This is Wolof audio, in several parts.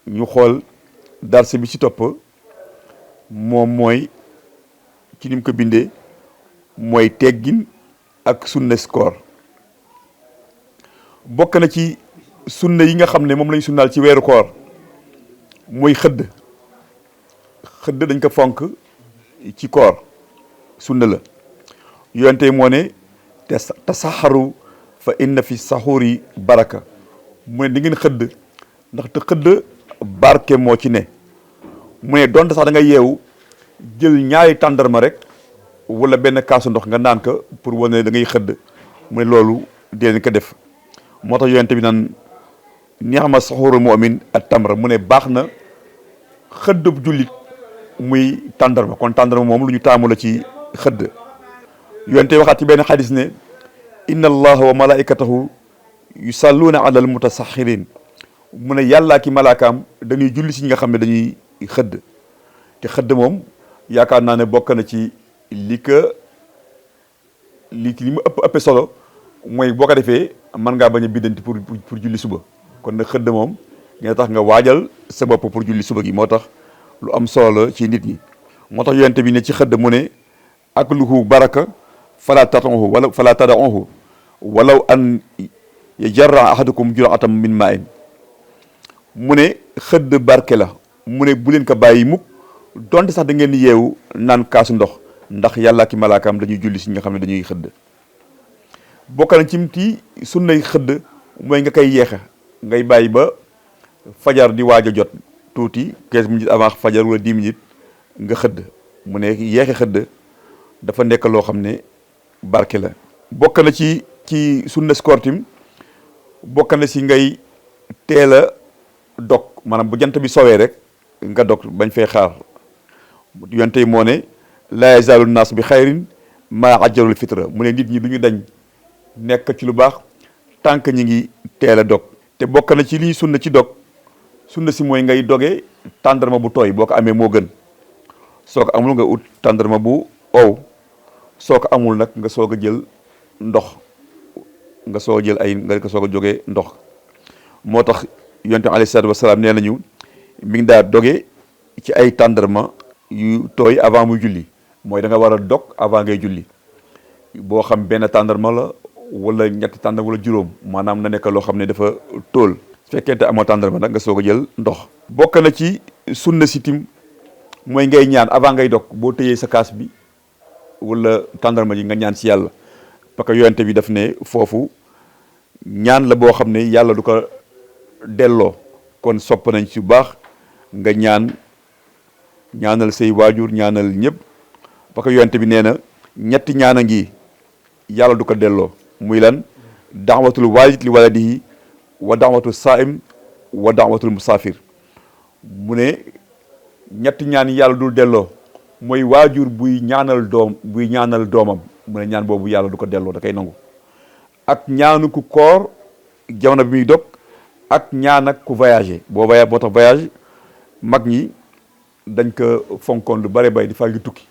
ñu xool darse bi ci topp moom mooy ci ni mu ko bindee mooy teggin ak sunna koor bokk na ci sunna yi nga xam ne moom lañ sunnaal ci weeru koor mooy xëdd dañ ko fonk ci koor sunna la yonte moo ne te tasaxaru fa inna fi saxuri baraka mu ne di ngeen xëdd ndaxte xëdd barke moo ci ne mu ne donte sax da nga yeewu jël ñaari tàndarma rek wala benn kaasu ndox nga naan ko pour wane da ngay xëdd mu ne loolu dinañ ko def moo tax yonent bi naan ni'ma saxurul mu'min at tamra mu ne baax na xëddub jullit muy tàndarma kon tàndarma moom lu ñu taamu la ci xëdd yonent waxaat ci benn xadis ne inna allaha wa malaikatahu yusalluuna ala al mutasaxirin mu ne yàllaa ki malaakaam dañuy julli si ñi nga xam ne dañuy xëdd te xëdd moom yaakaar naa ne bokk na ci li mu ëpp solo mooy boo ko defee mën ngaa bañ a biddanti pour julli suba kon nag xëdd moom nga tax nga waajal sa bopp pour julli suba gi moo tax lu am solo la ci nit ñi moo tax yonent bi ne ci xëdd mu ne akluhu baraka fala tad'uhu wala fala tad'uhu walaw an yajarra ahadukum jur'atan min ma'in mu ne xëdd barke la mu ne bu leen ko bàyyi mukk donte sax da ngeen di yeewu naan kaasu ndox ndax yàlla ki malaakaam dañuy julli si ñi nga xam ne dañuy xëdd bokk na ci sunnay xëdd mooy nga koy yeexe ngay bàyyi ba fajar di waaj a jot tuuti 15 minutes avant fajar wala 10 minutes nga xëdd mu ne yeexe xëdd dafa nekk loo xam ne barke la bokk na ci sunna koor tim bokk na si ngay teel a dog maanaam bu jant bi sowee rek nga dog bañ fay xaar yonte yi moo ne laa yazaalu naas bi xayrin maa ajjalul fitra mu ne nit ñi du ñu dañ nekk ci lu baax tànk ñi ngi teel a dog te bokk na ci lii sunna ci dog sunna si mooy ngay doge tàndarma bu tooy boo ko amee moo gën soo ko amul nga ut tàndarma bu ow soo ko amul nag nga soog a jël ndox nga soog a jël nga ko soog a jógee ndox moo tax yonte alayhi salaatu wasalaam nee nañu mi ngi daa doge ci ay tàndarma yu tooy avant muy julli mooy da nga war a dog avant ngay julli boo xam benn tàndarma la wala ñetti tàndarma wala juróom maanaam na nekk loo xam ne dafa tóol su fekkente amoo tàndarma nag nga soog a jël ndox bokk na ci sunna sitim mooy ngay ñaan avant ngay dog boo tëyee sa kaas bi wala tàndarma ji nga ñaan si yàlla parce que yonente bi daf ne foofu ñaan la boo xam ne yàlla du ko delloo kon sopp nañ ci baax nga ñaanal say waajur ñaanal ñëpp parce que yonente bi nee na ñetti ñaan a ngi yàlla du ko delloo muy lan da'watul walid li waladihi wa da'watul saa'im wa da'watul musafir mu ne ñetti ñaan yàlla dul delloo mooy waajur buy ñaanal doomam mu ne ñaan boobu yàlla du ko delloo da koy nangu ak ñaanu ku koor jamono bi muy dog ak ñaan ak ku voyagé boo tax voyage mag ñi dañ ko fonkoon lu bare bay di fal di tukki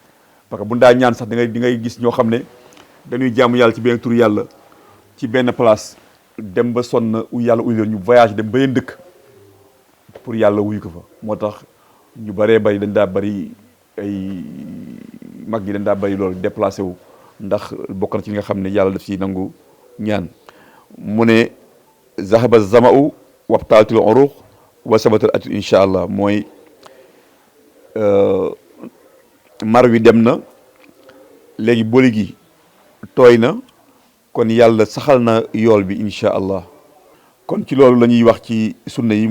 parce que bu daa ñaan sax di ngay gis ñoo xam ne dañuy jaamu yàlla ci benn tur yàlla ci benn place dem ba sonn yàlla uy leen ñu voyage dem ba yenn dëkk pour yàlla wuyu ko fa moo tax ñu baree bari dañ daa bari ay mag ñi dañ daa bari loolu déplacé wu ndax bokk na ci li nga xam ne yàlla daf ci nangu ñaan mu ne zahaba zama'u wabtalatul uruq wa sabatul ajr incha allah mooy mar wi dem na léegi boli gi tooy na kon yàlla saxal na yool bi incha allah kon ci loolu la ñuy wax ci sunna yi